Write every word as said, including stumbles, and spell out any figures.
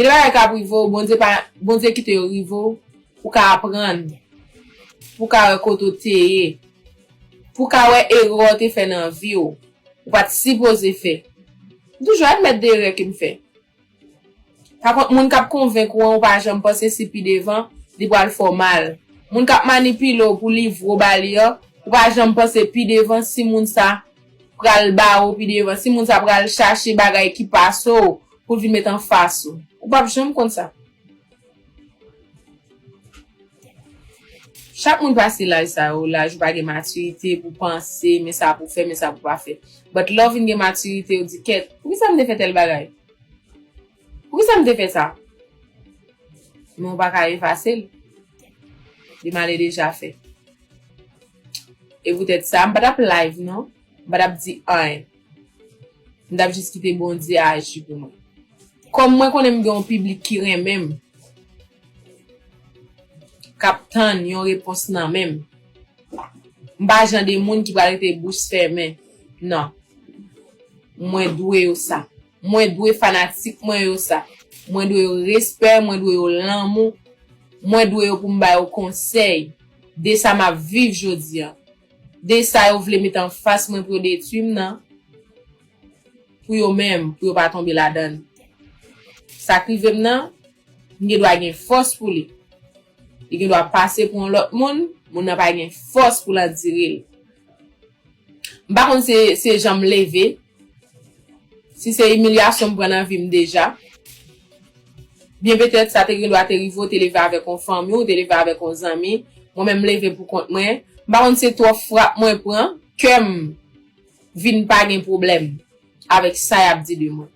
Gen de bagay k ap rive w, Bondye pa, Bondye kite yo rive w, pou w ka aprann, pou w ka wè kote w te ye, pou w ka wè erè w te fè nan vi w, ou pa t sipoze fè. M toujou admèt de erè ke m fè. Pa kont, moun k ap konvenk ou an, ou pa janm panse si pi devan, li pral fè w mal. Moun k ap manipile w pou livre w ba li an, ou pa janm panse pi devan si moun sa pral ba ou pi devan, si moun sa pral chache bagay ki pase w pou l vin met anfas ou. Ou p ap janm konn sa. Chak moun pase laj sa yo, laj ou pa gen matirite pou panse, men sa pou fè, men sa pou pa fè. But lè w vin gen matirite, ou di, kèt, poukisa m te fè tèl bagay? Poukisa m te fè sa? Men w pa ka efase l. Li male deja fè. E poutèt sa, m pa t ap live, non. M pa t ap di anyen. M t ap jis kite Bondye aji pou mwen. Kòm mwen konnen m gen yon piblik ki renmen m, k ap tann yon repons nan men m, m pa jan de moun ki pral rete bouch fèmen. Non. Mwen dwe yo sa. Mwen dwe fanatik mwen yo sa. Mwen dwe yo respè, mwen dwe yo lanmou. Mwen dwe yo pou m ba yo konsèy de sa m ap viv jodi a. De sa yo vle met anfas mwen pou yo detwi m nan. Pou yo menm, pou yo pa tonbe ladan l. Sa k rive m nan, m gen dwa gen fòs pou li. Li gen dwa pase pou yon lòt moun, moun nan pa gen fòs pou l andire l. M pa konn se, se jan m leve, si se imilyasyon m pran nan vi m deja. Byen petèt, sa te gen dwa te rive w, te leve avèk yon fanmi, ou te leve avèk yon zanmi. Mwen menm, m leve pou kont mwen. M pa konn se twòp frap mwen pran, kè m vin pa gen pwoblèm avèk sa y ap di de mwen.